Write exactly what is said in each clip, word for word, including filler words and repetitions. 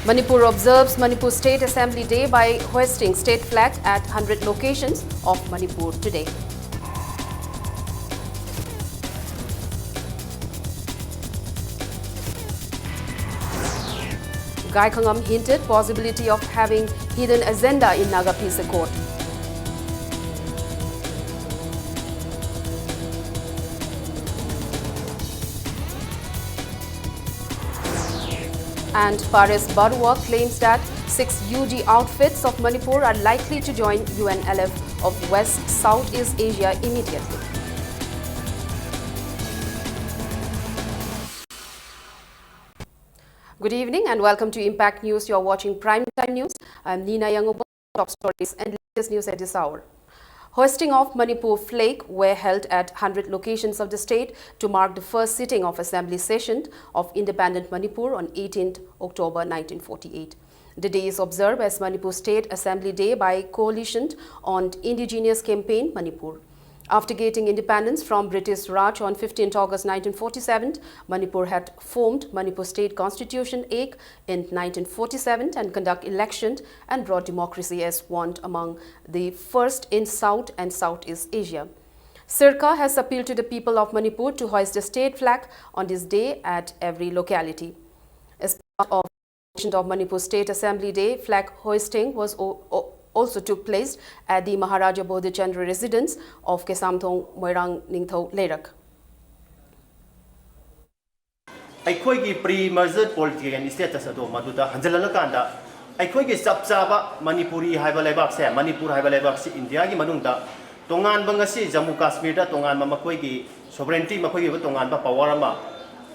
Manipur observes Manipur State Assembly Day by hoisting state flag at hundred locations of Manipur today. Gai Khangam hinted possibility of having hidden agenda in Naga Peace Accord. And Paresh Barua claims that six U G outfits of Manipur are likely to join U N L F of West Southeast Asia immediately. Good evening and welcome to Impact News. You're watching Prime Time News. I'm Nina Yangobo. Top stories and latest news at this hour. Hoisting of Manipur flag were held at hundred locations of the state to mark the first sitting of Assembly Session of Independent Manipur on eighteenth October nineteen forty-eight. The day is observed as Manipur State Assembly Day by Coalition on Indigenous Campaign Manipur. After getting independence from British Raj on fifteenth August nineteen forty-seven, Manipur had formed Manipur State Constitution Act in nineteen forty-seven and conduct election and brought democracy as one among the first in South and Southeast Asia. Sirkka has appealed to the people of Manipur to hoist the state flag on this day at every locality. As part of of Manipur State Assembly Day, flag hoisting was o- o- also took place at the Maharaja Bodhichandra residence of Kesamthong, Moirang Ningthou Leirak. ꯑꯩꯈꯣꯏꯒꯤ pre ꯃꯔꯖꯔ political status ꯑꯗꯣ ꯃꯗꯨꯗ ꯍꯟꯖꯤꯜꯍꯜꯂꯀꯥꯟꯗ ꯑꯩꯈꯣꯏꯒꯤ ꯆꯞ ꯆꯥꯕ ꯃꯅꯤꯄꯨꯔꯤ ꯍꯥꯏꯕ ꯂꯩꯕꯥꯛꯁꯦ, ꯃꯅꯤꯄꯨꯔ ꯍꯥꯏꯕ ꯂꯩꯕꯥꯛꯁꯤ ꯏꯟꯗꯤꯌꯥꯒꯤ ꯃꯅꯨꯡꯗ ꯇꯣꯉꯥꯟꯕ, ꯉꯁꯤ ꯖꯝꯃꯨ ꯀꯥꯁꯃꯤꯔꯗ ꯇꯣꯉꯥꯟꯕ ꯃꯈꯣꯏꯒꯤ ꯁꯣꯕꯔꯦꯟꯇꯤ, ꯃꯈꯣꯏꯒꯤ ꯑꯣꯏꯕ ꯇꯣꯉꯥꯟꯕ ꯄꯋꯥꯔ ꯑꯃ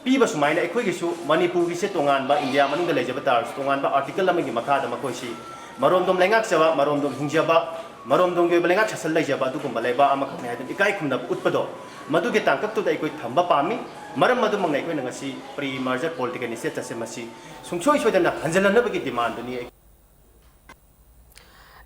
ꯄꯤꯕ ꯁꯨꯃꯥꯏꯅ ꯑꯩꯈꯣꯏꯒꯤꯁꯨ ꯃꯅꯤꯄꯨꯔꯒꯤꯁꯦ ꯇꯣꯉꯥꯟꯕ, ꯏꯟꯗꯤꯌꯥ ꯃꯅꯨꯡꯗ ꯂꯩꯖꯕ ꯇꯥꯔꯁꯨ ꯇꯣꯉꯥꯟꯕ ꯑꯥꯔꯇꯤꯀꯜ ꯑꯃꯒꯤ ꯃꯈꯥꯗ ꯃꯈꯣꯏꯁꯤ ꯃꯔꯣꯝꯗꯣꯝ ꯂꯩꯉꯥꯛꯆꯕ, ꯃꯔꯣꯝꯗꯣꯝ ꯍꯤꯡꯖꯕ, ꯃꯔꯣꯝꯗꯣꯝꯒꯤ ꯑꯣꯏꯕ ꯂꯩꯉꯥꯛ ꯁꯥꯁꯟ ꯂꯩꯖꯕ ꯑꯗꯨꯒꯨꯝꯕ ꯂꯩꯕꯥꯛ ꯑꯃꯈꯛꯅꯤ ꯍꯥꯏꯗꯨꯅ ꯏꯀꯥꯏ ꯈꯨꯝꯅꯕ ꯎꯠꯄꯗꯣ, ꯃꯗꯨꯒꯤ ꯇꯥꯡꯀꯛꯇꯨꯗ ꯑꯩꯈꯣꯏ ꯊꯝꯕ ꯄꯥꯝꯃꯤ꯫ ꯃꯔꯝ ꯑꯗꯨꯃꯛꯅ ꯑꯩꯈꯣꯏꯅ ꯉꯁꯤ ꯄ꯭ꯔꯤ ꯃꯔꯖꯔ ꯄꯣꯂꯤꯇꯤꯀꯦꯜ ꯁ꯭ꯇꯦꯇꯁꯁꯦ ꯃꯁꯤ ꯁꯨꯡꯁꯣꯏ ꯁꯣꯏꯗꯅ ꯍꯟꯖꯤꯜꯍꯟꯅꯕꯒꯤ ꯗꯤꯃꯥꯟꯗꯨꯅꯤ꯫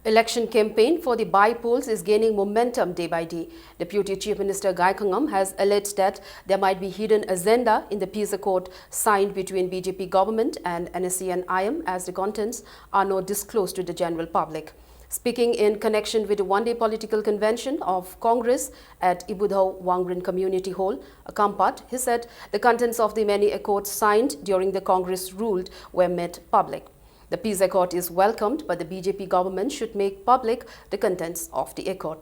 Election campaign for the by-polls is gaining momentum day by day. Deputy Chief Minister Gai Khangam has alleged that there might be hidden agenda in the peace accord signed between B J P government and N S C N I M, as the contents are not disclosed to the general public. Speaking in connection with the one-day political convention of Congress at Ibudhou Wangrin Community Hall, Khampat, he said the contents of the many accords signed during the Congress ruled were made public. The peace accord is welcomed, but the B J P government should make public the contents of the accord.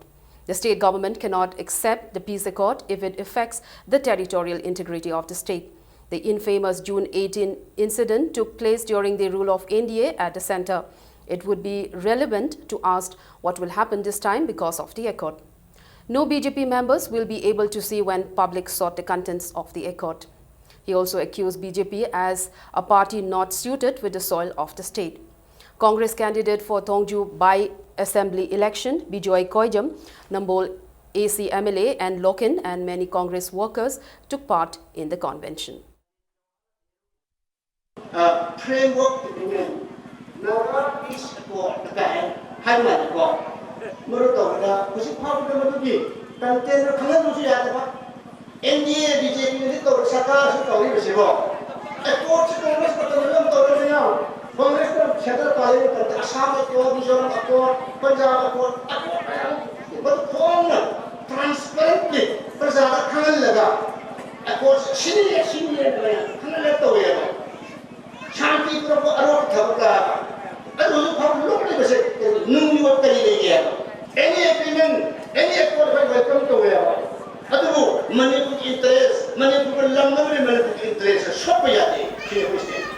The state government cannot accept the peace accord if it affects the territorial integrity of the state. The infamous June eighteen incident took place during the rule of N D A at the center. It would be relevant to ask what will happen this time because of the accord. No B J P members will be able to see when public sought the contents of the accord. He also accused B J P as a party not suited with the soil of the state. Congress candidate for Thongju by-assembly election, Bijoy Koijam, Nambol A C M L A, and Loken and many Congress workers took part in the convention. Framework Agreement, Naga Peace Accord ꯀꯥꯏꯅ ꯍꯥꯏꯕ ꯃꯥꯜꯂꯦꯀꯣ꯫ ꯃꯔꯨ ꯇꯧꯕꯗ ꯍꯧꯖꯤꯛ ꯐꯥꯎꯕꯗ ꯃꯗꯨꯒꯤ content ꯗꯣ ꯈꯪꯍꯟꯕꯁꯨ ꯌꯥꯗꯕ꯫ N D A B J P ꯅꯗꯤ ꯇꯧꯔꯤ, ꯁꯔꯀꯥꯔꯁꯨ ꯇꯧꯔꯤꯕꯁꯤꯕꯣ꯫ Accord ꯁꯤ Congress ꯃꯇꯝꯗ ꯑꯗꯨꯝ ꯇꯧꯔꯝꯃꯤꯅ꯫ Congress ꯅ centre ꯄꯥꯜꯂꯤꯉꯩ ꯃꯇꯝꯗ Assam Accord, Mizoram Accord, Punjab Accord, accord ꯃꯌꯥꯝ ꯃꯗꯨ ꯐꯣꯡꯅ transparently ꯄ꯭ꯔꯖꯥꯗ ꯈꯪꯍꯜꯂꯒ accord ꯁꯤꯅꯤ ꯁꯤꯅꯤ ꯃꯌꯥꯝ ꯈꯪꯍꯜꯂꯒ ꯇꯧꯋꯦꯕ꯫ ꯁꯥꯟꯇꯤ ꯄꯨꯔꯛꯄ ꯑꯔꯣꯞꯄ ꯊꯕꯛ ꯂꯥꯛꯑꯕ꯫ ꯑꯗꯨ ꯍꯧꯖꯤꯛ ꯐꯥꯎ ꯂꯨꯞꯂꯤꯕꯁꯦ ꯀꯔꯤ, ꯅꯨꯡꯒꯤ ꯑꯣꯏꯕ ꯀꯔꯤ ꯂꯩꯒꯦ ꯍꯥꯏꯕ? Any agreement, any accord ꯑꯩꯈꯣꯏ welcome ꯇꯧꯋꯦꯕ꯫ ꯑꯗꯨꯕꯨ ꯃꯅꯤꯄꯨꯔꯒꯤ interest, ꯃꯅꯤꯄꯨꯔꯒ ꯂꯝꯗꯝꯒꯤ ꯃꯅꯤꯄꯨꯔꯒꯤ interest ꯁꯣꯛꯄ ꯌꯥꯗꯦ꯫ ꯁꯤꯅꯤ ꯑꯩꯈꯣꯏ stand꯫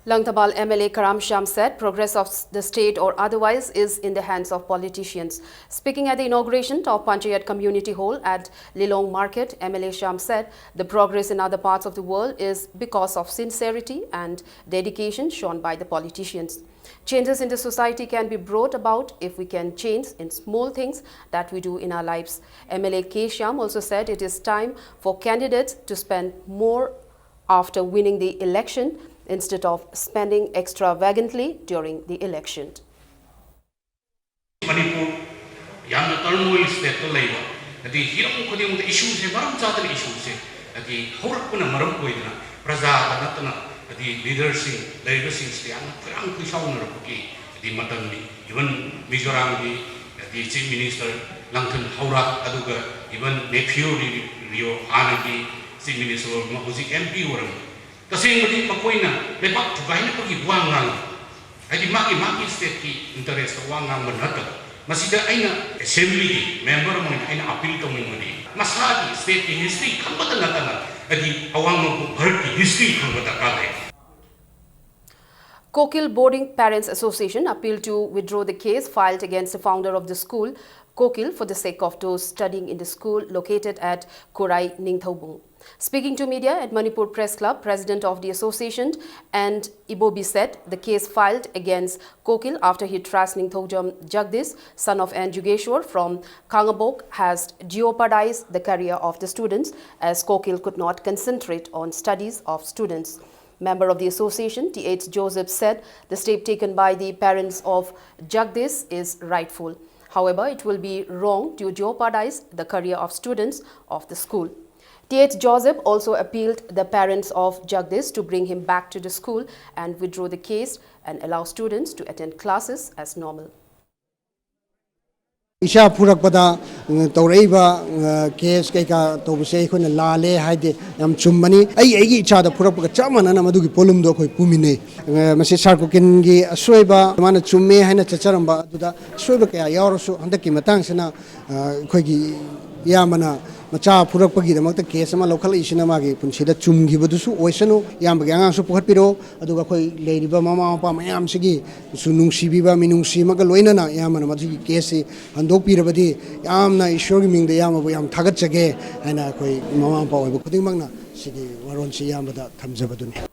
Langthabal M L A Karam Shyam said progress of the state or otherwise is in the hands of politicians. Speaking at the inauguration of Panchayat Community Hall at Lilong Market, M L A Shyam said the progress in other parts of the world is because of sincerity and dedication shown by the politicians. Changes in the society can be brought about if we can change in small things that we do in our lives. M L A K Shyam also said it is time for candidates to spend more after winning the election instead of spending extravagantly during the election. Manipur ꯌꯥꯝꯅ turmoil stateꯇ ꯂꯩꯕ, ꯍꯥꯏꯗꯤ ꯍꯤꯔꯝ ꯈꯨꯗꯤꯡꯃꯛꯇ issueꯁꯦ, ꯃꯔꯝ ꯆꯥꯗꯅ issueꯁꯦ, ꯍꯥꯏꯗꯤ ꯍꯧꯔꯛꯄꯅ ꯃꯔꯝ ꯑꯣꯏꯗꯅ ꯄ꯭ꯔꯖꯥꯗ ꯅꯠꯇꯅ, ꯍꯥꯏꯗꯤ leaderꯁꯤꯡ, ꯂꯩꯔꯤꯕꯁꯤꯡꯁꯤꯗ ꯌꯥꯝꯅ ꯈꯣꯏꯔꯥꯡ ꯈꯣꯏꯁꯥꯎꯅꯔꯛꯄꯒꯤ ꯍꯥꯏꯗꯤ ꯃꯇꯝꯅꯤ꯫ Even ꯃꯤꯖꯣꯔꯥꯝꯒꯤ ꯍꯥꯏꯗꯤ Chief Minister ꯂꯪꯊꯟ ꯍꯧꯔꯥ, ꯑꯗꯨꯒ even Neiphiu ꯔꯤꯑꯣ, ꯍꯥꯟꯅꯒꯤ Chief Minister ꯑꯣꯏꯔꯝꯕ, ꯍꯧꯖꯤꯛ MP ꯑꯣꯏꯔꯝꯕ, ꯇꯁꯦꯡꯕꯗꯤ ꯃꯈꯣꯏꯅ ꯂꯩꯕꯥꯛ ꯊꯨꯒꯥꯏꯅꯕꯒꯤ ꯋꯥ ꯉꯥꯡꯉꯤ꯫ ꯍꯥꯏꯗꯤ ꯃꯥꯒꯤ, ꯃꯥꯒꯤ stateꯀꯤ interestꯇ ꯋꯥ ꯉꯥꯡꯕ ꯅꯠꯇꯕ, ꯃꯁꯤꯗ ꯑꯩꯅ assemblyꯒꯤ member ꯑꯃ ꯑꯣꯏꯅ ꯑꯩꯅ appeal ꯇꯧꯅꯤꯡꯕꯗꯤ, ꯃꯁꯥꯒꯤ stateꯀꯤ history ꯈꯪꯕꯇ ꯅꯠꯇꯅ, ꯍꯥꯏꯗꯤ ꯑꯋꯥꯡ ꯅꯣꯡꯄꯣꯛ ꯚꯥꯔꯠꯀꯤ history ꯈꯪꯕ ꯗꯔꯀꯥꯔ ꯂꯩ꯫ Kokil Boarding Parents Association appealed to withdraw the case filed against the founder of the school, Kokil, for the sake of those studying in the school located at Korai, Ningthoubung. Speaking to media at Manipur Press Club, president of the association and Ibobi said the case filed against Kokil after he trashed Ningthoujam Jagdish, son of N Jugeshwar from Kangabok, has jeopardized the career of the students, as Kokil could not concentrate on studies of students. Member of the association, Th Joseph, said the step taken by the parents of Jagdish is rightful. However, it will be wrong to jeopardize the career of students of the school. Th Joseph also appealed the parents of Jagdish to bring him back to the school and withdraw the case and allow students to attend classes as normal. ꯏꯆꯥ ꯐꯨꯔꯛꯄꯗ ꯇꯧꯔꯛꯏꯕ case ꯀꯩꯀꯥ ꯇꯧꯕꯁꯦ ꯑꯩꯈꯣꯏꯅ ꯂꯥꯜꯂꯦ ꯍꯥꯏꯗꯦ, ꯌꯥꯝ ꯆꯨꯝꯕꯅꯤ꯫ ꯑꯩ ꯑꯩꯒꯤ ꯏꯆꯥꯗ ꯐꯨꯔꯛꯄꯒ ꯆꯞ ꯃꯥꯟꯅꯅ ꯃꯗꯨꯒꯤ ꯄꯣꯠꯂꯨꯝꯗꯣ ꯑꯩꯈꯣꯏ ꯄꯨꯃꯤꯟꯅꯩ꯫ ꯃꯁꯤ ꯁꯥꯔ ꯀꯣꯀꯤꯟꯒꯤ ꯑꯁꯣꯏꯕ, ꯃꯥꯅ ꯆꯨꯝꯃꯦ ꯍꯥꯏꯅ ꯆꯠꯆꯔꯝꯕ ꯑꯗꯨꯗ ꯑꯁꯣꯏꯕ ꯀꯌꯥ ꯌꯥꯎꯔꯁꯨ, ꯍꯟꯗꯛꯀꯤ ꯃꯇꯥꯡꯁꯤꯅ ꯑꯩꯈꯣꯏꯒꯤ ꯏꯌꯥꯝꯕꯅ ꯃꯆꯥ ꯐꯨꯔꯛꯄꯒꯤꯗꯃꯛꯇ case ꯑꯃ ꯂꯧꯈꯠꯂꯛꯏꯁꯤꯅ ꯃꯥꯒꯤ ꯄꯨꯟꯁꯤꯗ ꯆꯨꯝꯈꯤꯕꯗꯨꯁꯨ ꯑꯣꯏꯁꯅꯨ꯫ ꯏꯌꯥꯝꯕꯒꯤ ꯑꯉꯥꯡꯁꯨ ꯄꯨꯈꯠꯄꯤꯔꯣ꯫ ꯑꯗꯨꯒ ꯑꯩꯈꯣꯏ ꯂꯩꯔꯤꯕ ꯃꯃꯥ ꯃꯄꯥ ꯃꯌꯥꯝꯁꯤꯒꯤꯁꯨ ꯅꯨꯡꯁꯤꯕꯤꯕ, ꯃꯤꯅꯨꯡꯁꯤ ꯑꯃꯒ ꯂꯣꯏꯅꯅ ꯏꯌꯥꯝꯕꯅ ꯃꯁꯤꯒꯤ caseꯁꯤ ꯍꯟꯗꯣꯛꯄꯤꯔꯕꯗꯤ ꯌꯥꯝꯅ ꯏꯁꯣꯔꯒꯤ ꯃꯤꯡꯗ ꯏꯌꯥꯝꯕꯕꯨ ꯌꯥꯝ ꯊꯥꯒꯠꯆꯒꯦ ꯍꯥꯏꯅ ꯑꯩꯈꯣꯏ ꯃꯃꯥ ꯃꯄꯥ ꯑꯣꯏꯕ ꯈꯨꯗꯤꯡꯃꯛꯅ ꯁꯤꯒꯤ ꯋꯥꯔꯣꯜꯁꯤ ꯏꯌꯥꯝꯕꯗ ꯊꯝꯖꯕꯗꯨꯅꯤ꯫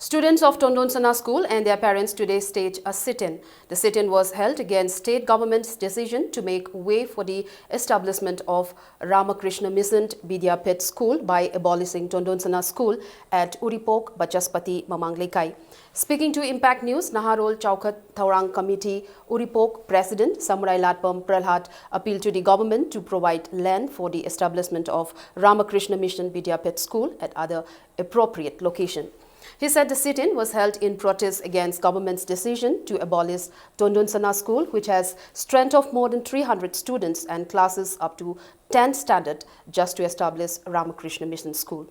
Students of Tondonsana School and their parents today stage a sit-in. The sit-in was held against state government's decision to make way for the establishment of Ramakrishna Mission Vidyapith School by abolishing Tondonsana School at Uripok Bachaspati Mamang Leikai. Speaking to Impact News, Naharol Chaukhat Thaurang Committee Uripok President Samurai Latpam Pralhat appealed to the government to provide land for the establishment of Ramakrishna Mission Vidyapith School at other appropriate location. He said the sit-in was held in protest against government's decision to abolish Tondonsana School, which has strength of more than three hundred students and classes up to ten standard, just to establish Ramakrishna Mission School.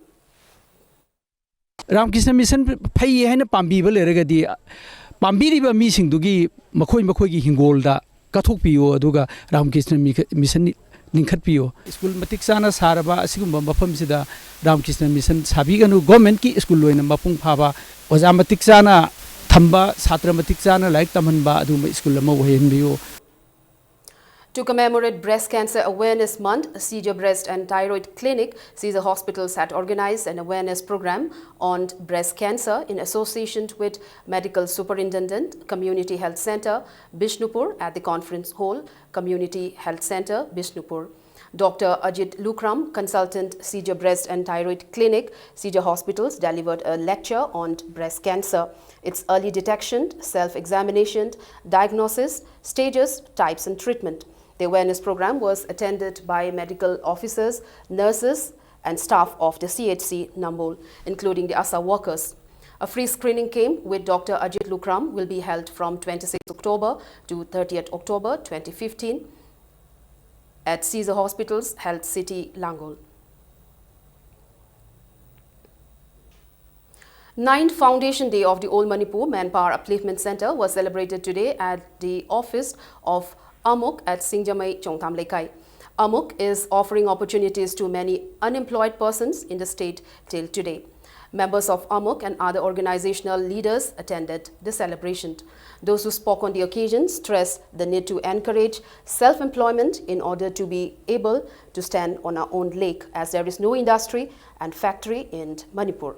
Ramakrishna mission ꯐꯩ ꯍꯥꯏꯅ ꯄꯥꯝꯕꯤꯕ ꯂꯩꯔꯒꯗꯤ, ꯄꯥꯝꯕꯤꯔꯤꯕ ꯃꯤꯁꯤꯡꯗꯨꯒꯤ ꯃꯈꯣꯏ ꯃꯈꯣꯏꯒꯤ ꯍꯤꯡꯒꯣꯜꯗ ꯀꯠꯊꯣꯛꯄꯤꯌꯨ, ꯑꯗꯨꯒ ꯔꯥꯝꯀ꯭ꯔꯤꯁꯅ ꯃꯤꯈ- mission ꯂꯤꯡꯈꯠꯄꯤꯌꯨ꯫ School ꯃꯇꯤꯛ ꯆꯥꯅ ꯁꯥꯔꯕ ꯑꯁꯤꯒꯨꯝꯕ ꯃꯐꯝꯁꯤꯗ ꯔꯥꯝꯀ꯭ꯔꯤꯁꯅ ꯃꯤꯁꯟ ꯁꯥꯕꯤꯒꯅꯨ꯫ ꯒꯣꯔꯃꯦꯟꯠꯀꯤ ꯁ꯭ꯀꯨꯜ ꯑꯣꯏꯅ ꯃꯄꯨꯡ ꯐꯥꯕ, ꯑꯣꯖꯥ ꯃꯇꯤꯛ ꯆꯥꯅ ꯊꯝꯕ, ꯁꯥꯇ꯭ꯔ ꯃꯇꯤꯛ ꯆꯥꯅ ꯂꯥꯏꯔꯤꯛ ꯇꯝꯍꯟꯕ ꯑꯗꯨꯒꯨꯝꯕ ꯁ꯭ꯀꯨꯜ ꯑꯃ ꯑꯣꯏꯍꯟꯕꯤꯌꯨ꯫ To commemorate Breast Cancer Awareness Month, Seizure Breast and Thyroid Clinic, Seizure Hospitals had organized an awareness program on breast cancer in association with Medical Superintendent, Community Health Center, Bishnupur, at the conference hall, Community Health Center, Bishnupur. Doctor Ajit Lukram, consultant, Seizure Breast and Thyroid Clinic, Seizure Hospitals, delivered a lecture on breast cancer, its early detection, self-examination, diagnosis, stages, types, and treatment. The awareness program was attended by medical officers, nurses, and staff of the C H C Nambol, including the ASHA workers. A free screening camp with Doctor Ajit Lukram will be held from twenty-sixth October to thirtieth October twenty fifteen at Seizure Hospitals, Health City, Langol. Ninth Foundation Day of the All Manipur Manpower Upliftment Center was celebrated today at the office of AMUC at Singjamei Chongtham Leikai. AMUC is offering opportunities to many unemployed persons in the state till today. Members of AMUC and other organizational leaders attended the celebration. Those who spoke on the occasion stressed the need to encourage self-employment in order to be able to stand on our own leg, as there is no industry and factory in Manipur.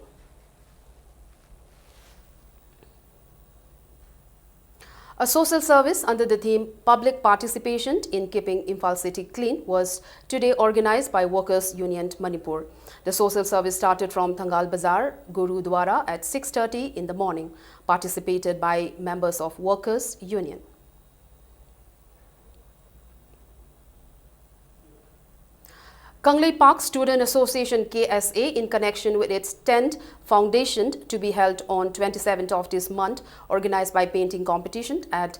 A social service under the theme Public Participation in Keeping Imphal City Clean was today organized by Workers Union Manipur. The social service started from Thangal Bazar Gurudwara at six thirty in the morning, participated by members of Workers Union. Kangleipak Student Association, K S A, in connection with its tenth foundation to be held on twenty-seventh of this month, organized by painting competition at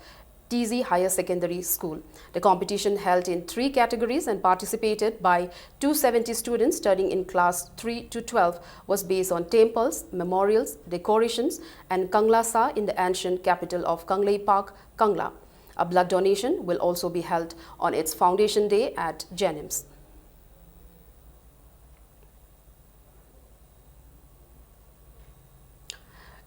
T Z Higher Secondary School. The competition, held in three categories and participated by two seventy students studying in class three to twelve, was based on temples, memorials, decorations, and Kangla Sa in the ancient capital of Kangleipak, Kangla. A blood donation will also be held on its foundation day at JNIMS.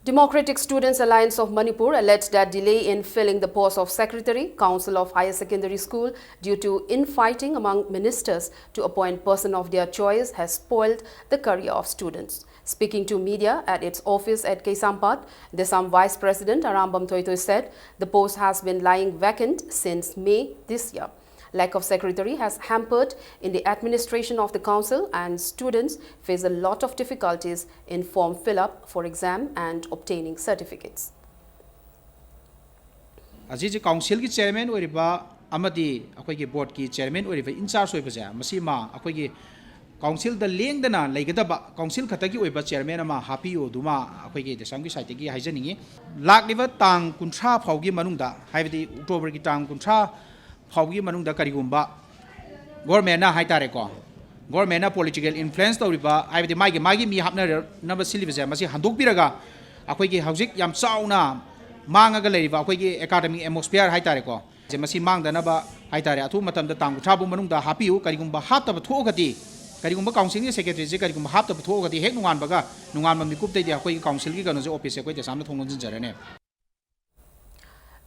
Democratic Students Alliance of Manipur alleged that delay in filling the post of Secretary, Council of Higher Secondary School, due to infighting among ministers to appoint person of their choice has spoiled the career of students. Speaking to media at its office at Kaisampat, DESAM Vice President Arambam Thoithoi said the post has been lying vacant since May this year. Lack of secretary has hampered in the administration of the council, and students face a lot of difficulties in form fill-up for exam and obtaining certificates. ꯑꯁꯤꯁꯦ ꯀꯥꯎꯟꯁꯤꯜꯒꯤ chairman ꯑꯣꯏꯔꯤꯕ ꯑꯃꯗꯤ ꯑꯩꯈꯣꯏꯒꯤ ꯕꯣꯔꯗꯀꯤ chairman ꯑꯣꯏꯔꯤꯕ in-charge ꯑꯣꯏꯕꯁꯦ, ꯃꯁꯤꯃ ꯑꯩꯈꯣꯏꯒꯤ ꯀꯥꯎꯟꯁꯤꯜꯗ ꯂꯦꯡꯗꯅ ꯂꯩꯒꯗꯕ, ꯀꯥꯎꯟꯁꯤꯜ ꯈꯛꯇꯒꯤ ꯑꯣꯏꯕ ꯆꯤꯌꯔꯃꯦꯟ ꯑꯃ ꯍꯥꯞꯄꯤꯌꯨ ꯑꯗꯨꯃ ꯑꯩꯈꯣꯏꯒꯤ ꯗꯦꯁꯥꯝꯒꯤ ꯁꯥꯏꯠꯇꯒꯤ ꯍꯥꯏꯖꯅꯤꯡꯉꯤ꯫ ꯂꯥꯛꯂꯤꯕ ꯇꯥꯡ ꯀꯨꯟꯊ꯭ꯔꯥ ꯐꯥꯎꯒꯤ ꯃꯅꯨꯡꯗ, ꯍꯥꯏꯕꯗꯤ ꯑꯣꯛꯇꯣꯕꯔꯒꯤ ꯇꯥꯡ ꯀꯨꯟꯊ꯭ꯔꯥ ꯐꯥꯎꯒꯤ ꯃꯅꯨꯡꯗ ꯀꯔꯤꯒꯨꯝꯕ ꯒꯣꯔꯃꯦꯟꯅ ꯍꯥꯏꯇꯥꯔꯦꯀꯣ, ꯒꯣꯔꯃꯦꯟꯅ ꯄꯣꯂꯤꯇꯤꯀꯦꯜ ꯏꯟꯐ꯭ꯂꯨꯌꯦꯟꯁ ꯇꯧꯔꯤꯕ, ꯍꯥꯏꯕꯗꯤ ꯃꯥꯒꯤ, ꯃꯥꯒꯤ ꯃꯤ ꯍꯥꯞꯅꯅꯕ ꯁꯤꯜꯂꯤꯕꯁꯦ, ꯃꯁꯤ ꯍꯟꯗꯣꯛꯄꯤꯔꯒ ꯑꯩꯈꯣꯏꯒꯤ ꯍꯧꯖꯤꯛ ꯌꯥꯝ ꯆꯥꯎꯅ ꯃꯥꯡꯉꯒ ꯂꯩꯔꯤꯕ ꯑꯩꯈꯣꯏꯒꯤ ꯑꯦꯀꯥꯗꯃꯤꯛ ꯑꯦꯠꯃꯣꯁꯐꯤꯌꯔ ꯍꯥꯏꯇꯥꯔꯦꯀꯣ, ꯁꯦ ꯃꯁꯤ ꯃꯥꯡꯗꯅꯕ ꯍꯥꯏꯇꯥꯔꯦ, ꯑꯊꯨꯕ ꯃꯇꯝꯗ ꯇꯥꯡ ꯀꯨꯟꯊ꯭ꯔꯥ ꯐꯥꯎ ꯃꯅꯨꯡꯗ ꯍꯥꯞꯄꯤꯌꯨ꯫ ꯀꯔꯤꯒꯨꯝꯕ ꯍꯥꯞꯇꯕ ꯊꯣꯛꯑꯒꯗꯤ, ꯀꯔꯤꯒꯨꯝꯕ ꯀꯥꯎꯟꯁꯤꯜꯒꯤ ꯁꯦꯀ꯭ꯔꯦꯇꯔꯤꯁꯦ ꯀꯔꯤꯒꯨꯝꯕ ꯍꯥꯞꯇꯕ ꯊꯣꯛꯑꯒꯗꯤ, ꯍꯦꯛ ꯅꯣꯡꯉꯥꯟꯕꯒ, ꯅꯣꯡꯉꯥꯟꯕ ꯃꯤꯀꯨꯞꯇꯩꯗꯤ ꯑꯩꯈꯣꯏꯒꯤ ꯀꯥꯎꯟꯁꯤꯜꯒꯤ ꯀꯩꯅꯣꯁꯦ, ꯑꯣꯐꯤꯁꯁꯦ ꯑꯩꯈꯣꯏ ꯗꯦꯁꯥꯝꯅ ꯊꯣꯡ ꯂꯣꯟꯁꯤꯟꯖꯔꯅꯤ꯫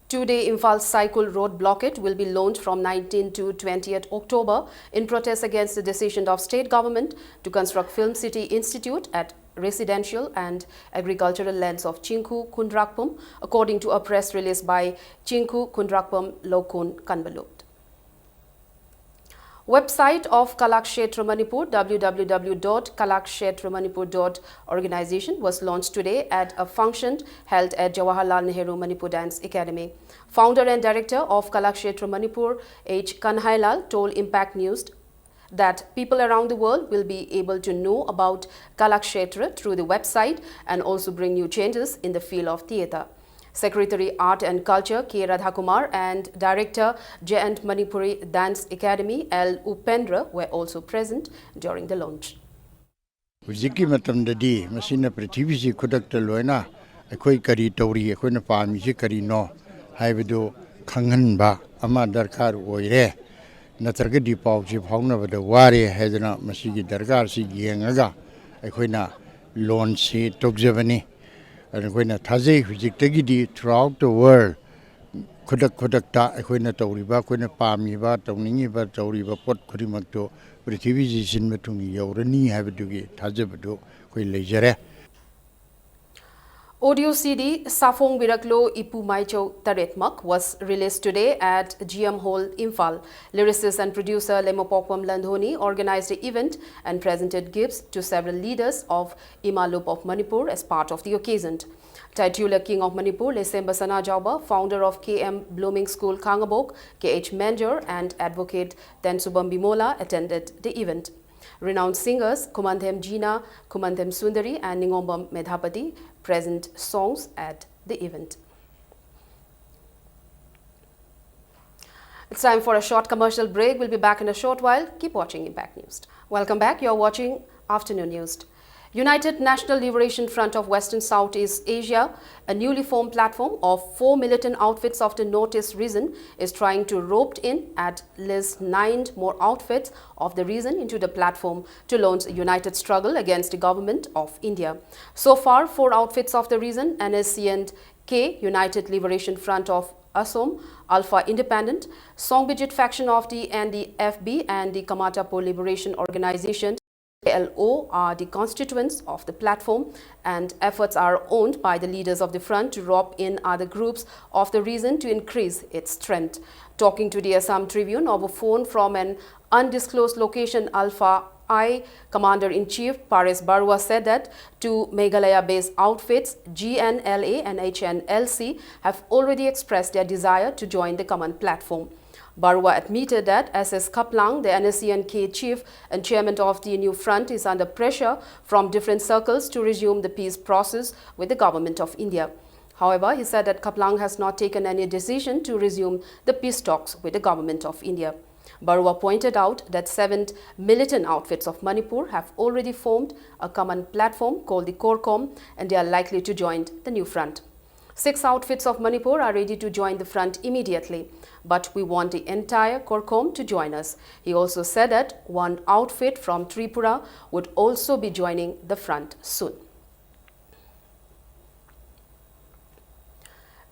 Two-day Imphal Saikul road blockade will be launched from nineteenth to twentieth October in protest against the decision of state government to construct Film City Institute at residential and agricultural lands of Chingkhu Khundrakpam, according to a press release by Chingkhu Khundrakpam Lokhun Kanbalut. Website of Kalakshetra Manipur, w w w dot kalakshetra manipur dot organization, was launched today at a function held at Jawaharlal Nehru Manipur Dance Academy. Founder and director of Kalakshetra Manipur, H Kanhailal, told Impact News that people around the world will be able to know about Kalakshetra through the website and also bring new changes in the field of theatre. Secretary Art and Culture K Radhakumar and Director Jayant Manipuri Dance Academy L Upendra were also present during the launch. ꯍꯧꯖꯤꯛꯀꯤ ꯃꯇꯝꯗꯗꯤ ꯃꯁꯤꯅ ꯄ꯭ꯔꯤꯊꯤꯕꯤꯁꯤ ꯈꯨꯗꯛꯇ ꯂꯣꯏꯅ ꯑꯩꯈꯣꯏ ꯀꯔꯤ ꯇꯧꯔꯤ, ꯑꯩꯈꯣꯏꯅ ꯄꯥꯝꯃꯤꯁꯤ ꯀꯔꯤꯅꯣ ꯍꯥꯏꯕꯗꯨ ꯈꯪꯍꯟꯕ ꯑꯃ ꯗꯔꯀꯥꯔ ꯑꯣꯏꯔꯦ꯫ ꯅꯠꯇ꯭ꯔꯒꯗꯤ ꯄꯥꯎꯁꯤ ꯐꯥꯎꯅꯕꯗ ꯋꯥꯔꯦ ꯍꯥꯏꯗꯅ ꯃꯁꯤꯒꯤ ꯗꯔꯀꯥꯔꯁꯤ ꯌꯦꯡꯉꯒ ꯑꯩꯈꯣꯏꯅ ꯂꯣꯟꯁꯤ ꯇꯧꯖꯕꯅꯤ꯫ ꯑꯗꯨ ꯑꯩꯈꯣꯏꯅ ꯊꯥꯖꯩ ꯍꯧꯖꯤꯛꯇꯒꯤꯗꯤ throughout the world ꯈꯨꯗꯛ ꯈꯨꯗꯛꯇ ꯑꯩꯈꯣꯏꯅ ꯇꯧꯔꯤꯕ, ꯑꯩꯈꯣꯏꯅ ꯄꯥꯝꯃꯤꯕ, ꯇꯧꯅꯤꯡꯉꯤꯕ, ꯇꯧꯔꯤꯕ ꯄꯣꯠ ꯈꯨꯗꯤꯡꯃꯛꯇꯨ ꯄ꯭ꯔꯤꯊꯤꯕꯤꯁꯤ ꯁꯤꯟꯕ ꯊꯨꯡꯅ ꯌꯧꯔꯅꯤ ꯍꯥꯏꯕꯗꯨꯒꯤ ꯊꯥꯖꯕꯗꯨ ꯑꯩꯈꯣꯏ ꯂꯩꯖꯔꯦ꯫ Audio C D Safong Biraklo Ipu Maicho Taretmak was released today at G M Hall, Imphal. Lyricist and producer Lemopokpam Landhoni organized the event and presented gifts to several leaders of Ima Lup of Manipur as part of the occasion. Titular King of Manipur, Leisemba Sanajaoba, founder of K M Blooming School, Khangabok, K H Manjor, and advocate Tensubam Bimola attended the event. Renowned singers Khumanthem Jina, Khumanthem Sundari, and Ningombam Medhapati present songs at the event. It's time for a short commercial break. We'll be back in a short while. Keep watching Impact News. Welcome back. You're watching Afternoon News. United National Liberation Front of Western Southeast Asia, a newly formed platform of four militant outfits of the Northeast region, is trying to rope in at least nine more outfits of the region into the platform to launch a united struggle against the government of India. So far, four outfits of the region, N S C and K, United Liberation Front of Assam, Alpha Independent, Songbijit faction of the N D F B, and the Kamatapo Liberation Organization, L O are the constituents of the platform, and efforts are owned by the leaders of the front to rope in other groups of the region to increase its strength. Talking to the Assam Tribune over phone from an undisclosed location, Alpha I Commander-in-Chief Paresh Barua said that two Meghalaya-based outfits, G N L A and H N L C, have already expressed their desire to join the common platform. Barua admitted that S S Khaplang, the N S C N K chief and chairman of the New Front, is under pressure from different circles to resume the peace process with the government of India. However, he said that Khaplang has not taken any decision to resume the peace talks with the government of India. Barua pointed out that seven militant outfits of Manipur have already formed a common platform called the CORCOM, and they are likely to join the New Front. Six outfits of Manipur are ready to join the front immediately, but we want the entire CORCOM to join us. He also said that one outfit from Tripura would also be joining the front soon.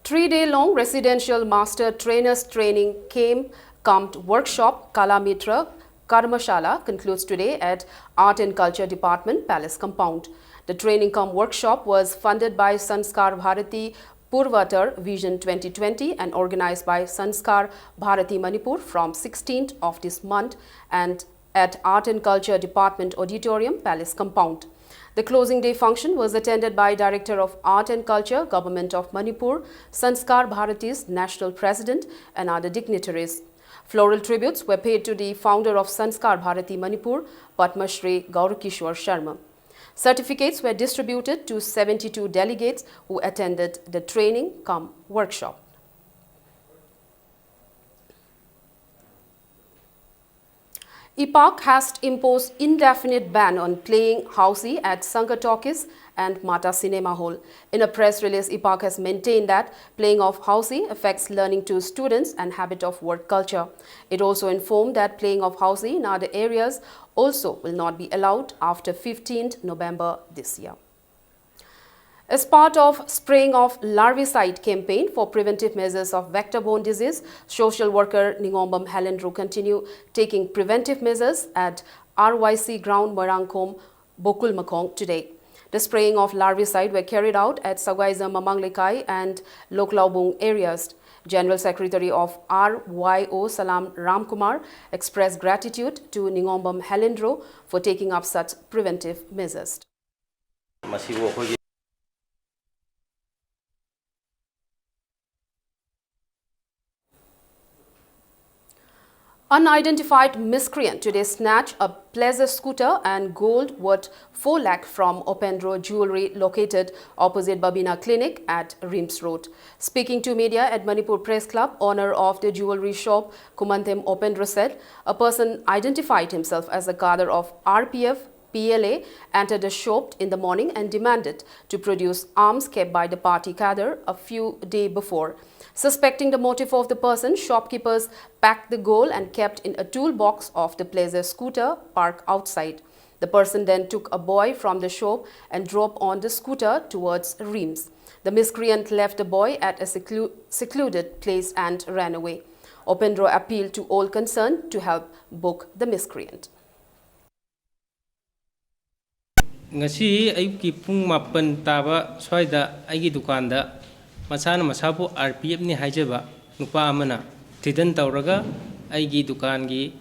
Three-day-long residential master trainers training camp cum workshop Kala Mitra Karmashala concludes today at Art and Culture Department, Palace Compound. The training cum workshop was funded by Sanskar Bharati Purvatar Vision twenty twenty and organized by Sanskar Bharati Manipur from sixteenth of this month and at Art and Culture Department Auditorium, Palace Compound. The closing day function was attended by Director of Art and Culture, Government of Manipur, Sanskar Bharati's National President, and other dignitaries. Floral tributes were paid to the founder of Sanskar Bharati Manipur, Padma Shri Gaurkishore Sharma. Certificates were distributed to seventy-two delegates who attended the training cum workshop. IPAC has imposed indefinite ban on playing housie at Sangha Talkies and Mata Cinema Hall. In a press release, IPAC has maintained that playing of housie affects learning to students and habit of work culture. It also informed that playing of housie in other areas also will not be allowed after fifteenth November this year. As part of spraying of larvicide campaign for preventive measures of vector-borne disease, social worker Ningombam Helen Ru continue taking preventive measures at R Y C ground, Moirangkhom, Bokulmakhong today. The spraying of larvicide were carried out at Sagaijam Mamang Lekai and Loklaubung areas. General Secretary of R Y O Salam Ramkumar expressed gratitude to Ningombam Helindro for taking up such preventive measures. ꯃꯁꯤꯕꯨ ꯑꯩꯈꯣꯏꯒꯤ Unidentified miscreant today snatched a Pleasure scooter and gold worth four lakh from Opendro Jewelry located opposite Babina Clinic at RIMS Road. Speaking to media at Manipur Press Club, owner of the jewelry shop Kumantem Opendro said a person identified himself as the cadre of R P F P L A entered the shop in the morning and demanded to produce arms kept by the party cadre a few days before. Suspecting the motive of the person, shopkeepers packed the gold and kept in a toolbox of the Pleasure scooter parked outside. The person then took a boy from the shop and drove on the scooter towards RIMS. The miscreant left the boy at a seclu-, secluded place and ran away. Opendro appealed to all concerned to help book the miscreant. ꯉꯁꯤ ꯑꯌꯨꯛꯀꯤ ꯄꯨꯡ ꯃꯥꯄꯟ ꯇꯥꯕ ꯁ꯭ꯋꯥꯏꯗ ꯑꯩꯒꯤ ꯗꯨꯀꯥꯟꯗ ꯃꯁꯥꯅ ꯃꯁꯥꯕꯨ R P F ꯅꯤ ꯍꯥꯏꯖꯕ ꯅꯨꯄꯥ ꯑꯃꯅ threaten ꯇꯧꯔꯒ ꯑꯩꯒꯤ ꯗꯨꯀꯥꯟꯒꯤ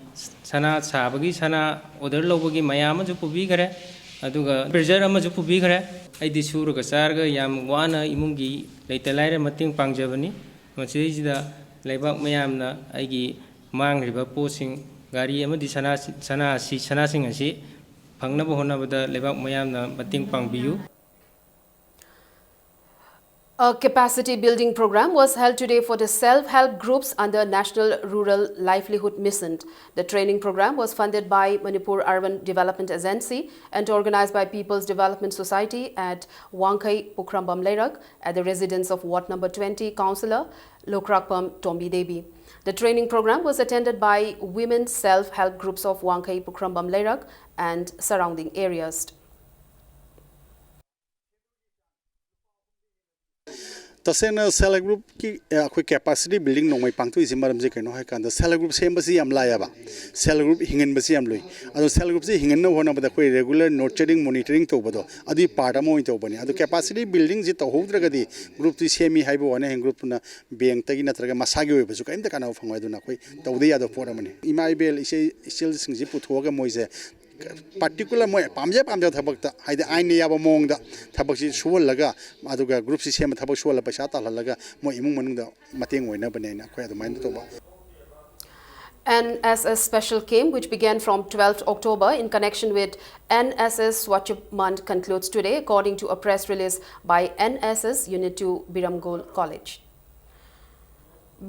ꯁꯅꯥ ꯁꯥꯕꯒꯤ, ꯁꯅꯥ order ꯂꯧꯕꯒꯤ ꯃꯌꯥꯝ ꯑꯃꯁꯨ ꯄꯨꯕꯤꯈꯔꯦ, ꯑꯗꯨꯒ freezer ꯑꯃꯁꯨ ꯄꯨꯕꯤꯈꯔꯦ꯫ ꯑꯩꯗꯤ ꯁꯨꯔꯒ ꯆꯥꯔꯒ ꯌꯥꯝ ꯋꯥꯅ ꯏꯃꯨꯡꯒꯤ ꯂꯩꯇ ꯂꯥꯏꯔ ꯃꯇꯦꯡ ꯄꯥꯡꯖꯕꯅꯤ꯫ ꯃꯁꯤꯗꯩꯁꯤꯗ ꯂꯩꯕꯥꯛ ꯃꯌꯥꯝꯅ ꯑꯩꯒꯤ ꯃꯥꯡꯈ꯭ꯔꯤꯕ ꯄꯣꯠꯁꯤꯡ, ꯒꯥꯔꯤ ꯑꯃꯗꯤ ꯁꯅꯥ, ꯁꯅꯥ ꯑꯁꯤ, ꯁꯅꯥꯁꯤꯡ ꯑꯁꯤ ꯐꯪꯅꯕ ꯍꯣꯠꯅꯕꯗ ꯂꯩꯕꯥꯛ ꯃꯌꯥꯝꯅ ꯃꯇꯦꯡ ꯄꯥꯡꯕꯤꯌꯨ꯫ A capacity building program was held today for the self-help groups under National Rural Livelihood Mission. The training program was funded by Manipur Urban Development Agency and organized by People's Development Society at Wangkhei Pukhrambam Leirak at the residence of Ward number twenty Councillor Lokrakpam Tombi Devi. The training program was attended by women self-help groups of Wangkhei Pukhrambam Leirak and surrounding areas. ꯇꯁꯦꯡꯅ self help ꯒ꯭ꯔꯨꯞꯀꯤ ꯑꯩꯈꯣꯏ capacity building ꯅꯣꯡꯃꯩ ꯄꯥꯡꯊꯣꯛꯏꯁꯤ ꯃꯔꯝꯁꯤ ꯀꯩꯅꯣ ꯍꯥꯏ ꯀꯥꯟꯗ self help group ꯁꯦꯝꯕꯁꯤ ꯌꯥꯝ ꯂꯥꯏꯌꯦꯕ꯫ Self help group ꯍꯤꯡꯍꯟꯕꯁꯤ ꯌꯥꯝ ꯂꯨꯏ꯫ ꯑꯗꯣ self help ꯒ꯭ꯔꯨꯞꯁꯤ ꯍꯤꯡꯍꯟꯅꯕ ꯍꯣꯠꯅꯕꯗ ꯑꯩꯈꯣꯏ ꯔꯦꯒꯨꯂꯔ ꯅꯔꯆꯔꯤꯡ ꯃꯣꯅꯤꯇꯔꯤꯡ ꯇꯧꯕꯗꯣ ꯑꯗꯨꯒꯤ ꯄꯥꯔꯠ ꯑꯃ ꯑꯣꯏꯅ ꯇꯧꯕꯅꯤ꯫ ꯑꯗꯣ ꯀꯦꯄꯥꯁꯤꯇꯤ ꯕꯤꯜꯗꯤꯡꯁꯤ ꯇꯧꯍꯧꯗ꯭ꯔꯒꯗꯤ ꯒ꯭ꯔꯨꯞꯇꯤ ꯁꯦꯝꯃꯤ ꯍꯥꯏꯕ ꯋꯥꯅꯤ, ꯍꯌꯦꯡ ꯒ꯭ꯔꯨꯞꯇꯨꯅ ꯕꯦꯡꯛꯇꯒꯤ ꯅꯠꯇ꯭ꯔꯒ ꯃꯁꯥꯒꯤ ꯑꯣꯏꯕꯁꯨ ꯀꯔꯤꯝꯇ ꯀꯥꯟꯅꯕ ꯐꯪꯉꯣꯏ꯫ ꯑꯗꯨꯅ ꯑꯩꯈꯣꯏ ꯇꯧꯗ ꯌꯥꯗꯕ ꯄꯣꯠ ꯑꯃꯅꯤ꯫ ꯏꯃꯥ ꯏꯕꯦꯜ ꯏꯆꯦ ꯏꯆꯜꯁꯤꯡꯁꯤ ꯄꯨꯊꯣꯛꯑꯒ ꯃꯣꯏꯁꯦ ꯄꯥꯔꯇꯤꯀꯨꯂꯔ ꯃꯣꯏ ꯄꯥꯝꯖ ꯄꯥꯝꯖꯕ ꯊꯕꯛꯇ, ꯍꯥꯏꯗꯤ ꯑꯥꯏꯟꯅ ꯌꯥꯕ ꯃꯑꯣꯡꯗ ꯊꯕꯛꯁꯤ ꯁꯨꯍꯜꯂꯒ, ꯑꯗꯨꯒ ꯒ꯭ꯔꯨꯞꯁꯤ ꯁꯦꯝꯕ ꯊꯕꯛ ꯁꯨꯍꯜꯂꯒ ꯄꯩꯁꯥ ꯇꯥꯜꯍꯜꯂꯒ ꯃꯣꯏ ꯏꯃꯨꯡ ꯃꯅꯨꯡꯗ ꯃꯇꯦꯡ ꯑꯣꯏꯅꯕꯅꯦꯅ ꯑꯩꯈꯣꯏ ꯑꯗꯨꯃꯥꯏꯅ ꯇꯧꯕ꯫ N S S special camp, which began from twelfth October in connection with N S S Swachh Mandh, concludes today, according to a press release by N S S Unit two Biramgol College.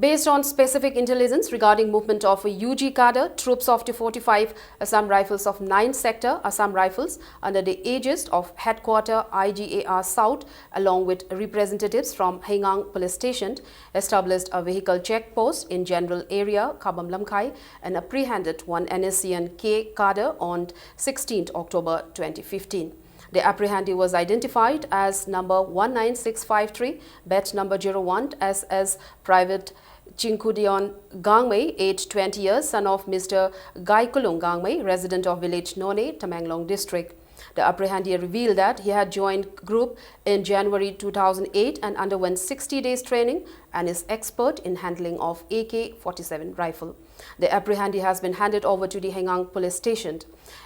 Based on specific intelligence regarding movement of a U G cadre, troops of two forty-five Assam Rifles of ninth Sector Assam Rifles, under the aegis of Headquarter I G A R South, along with representatives from Heingang Police Station, established a vehicle check post in general area Khabam Lamkhai and apprehended one N S C N K cadre on sixteenth October twenty fifteen. The apprehendee was identified as number one nine six five three, badge number zero one, as as Private Chinkudion Gangmei, age twenty years, son of Mister Gaikulung Gangmei, resident of village None, Tamenglong district. The apprehendee revealed that he had joined group in January two thousand eight and underwent sixty days training and is expert in handling of A K forty-seven rifle. The apprehendee has been handed over to the Heingang Police Station.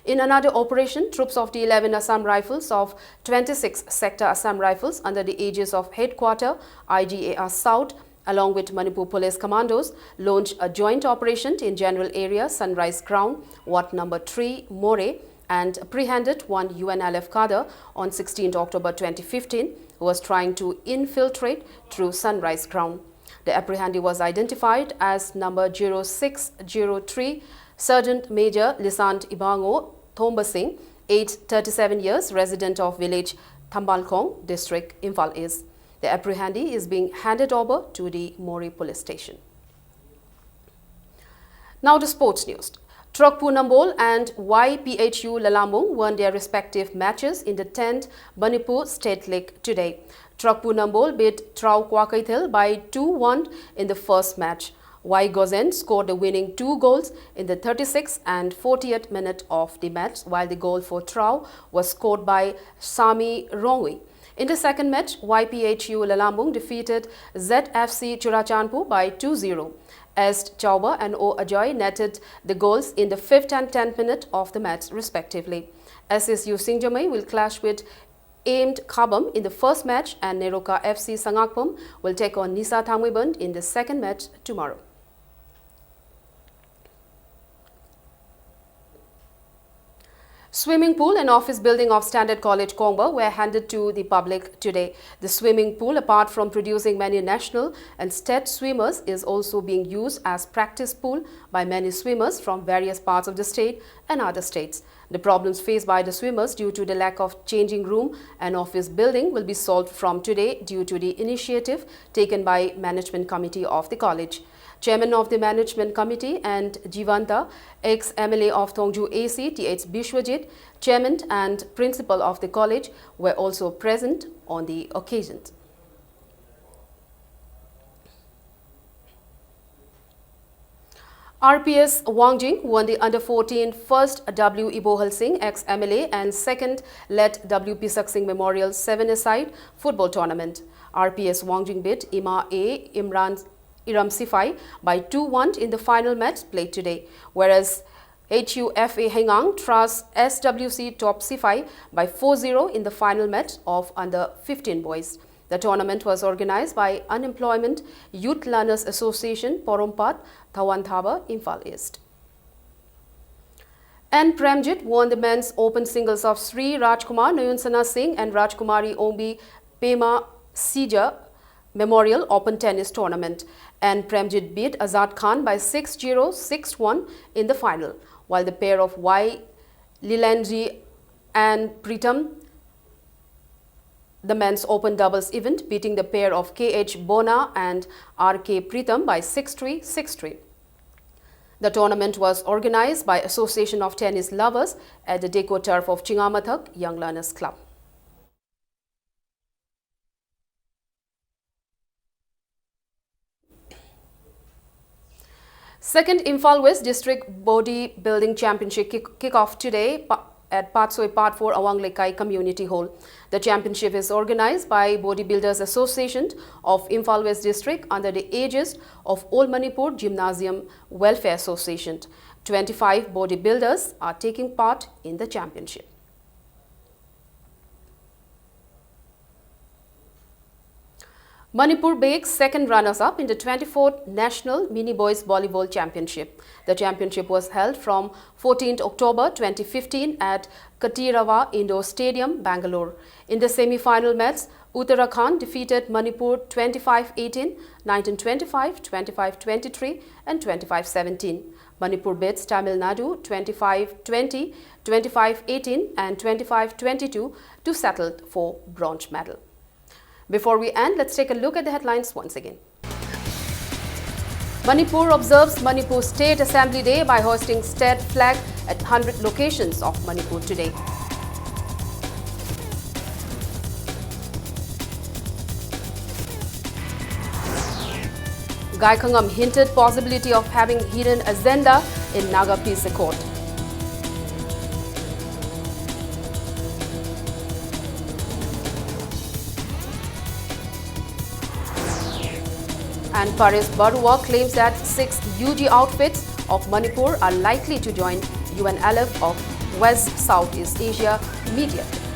In another operation, troops of the eleven Assam Rifles of twenty-six Sector Assam Rifles, under the aegis of Headquarter I G A R South, along with Manipur Police Commandos, launched a joint operation in general area Sunrise Ground, Ward number three, Moreh, and apprehended one U N L F cadre on sixteenth October twenty fifteen, who was trying to infiltrate through Sunrise Ground. The apprehendee was identified as number zero six zero three, Sergeant Major Lisant Ibango Thomba Singh, age thirty-seven years, resident of village Thambalkhong, District Imphal East. The apprehendee is being handed over to the Moreh Police Station. Now to sports news. Trokpu Nambol and Y P H U Lalambung won their respective matches in the tenth Manipur State League today. Trokpu Nambol beat Trau Kwakeithel by two one in the first match. Y Gozen scored the winning two goals in the thirty-sixth and fortieth minute of the match, while the goal for Trau was scored by Sami Rongwi. In the second match, Y P H U Lalambung defeated Z F C Churachandpur by two zero. Est Chauba and O Ajoy netted the goals in the fifth and tenth minute of the match, respectively. S S U Singjamei will clash with Aimed Khabam in the first match, and Neroka F C Sangakpam will take on Nisa Thangmeiband in the second match tomorrow. Swimming pool and office building of Standard College Kongba were handed to the public today. The swimming pool, apart from producing many national and state swimmers, is also being used as practice pool by many swimmers from various parts of the state and other states. The problems faced by the swimmers due to the lack of changing room and office building will be solved from today due to the initiative taken by Management Committee of the college. Chairman of the Management Committee and Jivanta, ex-M L A of Thongju A C, T H Bishwajit, Chairman and Principal of the college, were also present on the occasion. R P S Wangjing won the under fourteen first W Ibohal Singh, ex-M L A, and second Let W P Saksing Memorial seven-a-side football tournament. R P S Wangjing beat Ima A Imran Iram Sifai by two one in the final match played today, whereas H U F A Hengang trusts S W C Top Sifai by four zero in the final match of under fifteen boys. The tournament was organized by Unemployment Youth Learners Association, Porompat, Thawanthaba, Imphal East. N Premjit won the men's open singles of Sri Rajkumar Nayunsana Singh and Rajkumari Ombi Pema Sija Memorial Open Tennis Tournament. N Premjit beat Azad Khan by six zero, six one in the final, while the pair of Y Lilanji and Pritam the men's open doubles event, beating the pair of K H Bona and R K Pritam by six three, six three. The tournament was organized by Association of Tennis Lovers at the Deco turf of Chingamathak Young Learners Club. Second Imphal West District Bodybuilding Championship kick, kick-off today pa-, at Patsoi Part four Awang Lekai Community Hall. The championship is organized by Bodybuilders Association of Imphal West District under the aegis of All Manipur Gymnasium Welfare Association. Twenty-five bodybuilders are taking part in the championship. Manipur baked second runners-up in the twenty-fourth National Mini Boys Volleyball Championship. The championship was held from fourteenth October twenty fifteen at Kanteerava Indoor Stadium, Bangalore. In the semi-final match, Uttarakhand defeated Manipur twenty-five eighteen, nineteen twenty-five, twenty-five twenty-three and twenty-five seventeen. Manipur beats Tamil Nadu twenty-five twenty, twenty-five eighteen and twenty-five twenty-two to settle for bronze medal. Before we end, let's take a look at the headlines once again. Manipur observes Manipur State Assembly Day by hoisting state flag at hundred locations of Manipur today. Gaikhangam hinted possibility of having hidden agenda in Naga peace accord. And Paresh Baruah claims that six U G outfits of Manipur are likely to join U N L F of West Southeast Asia immediately.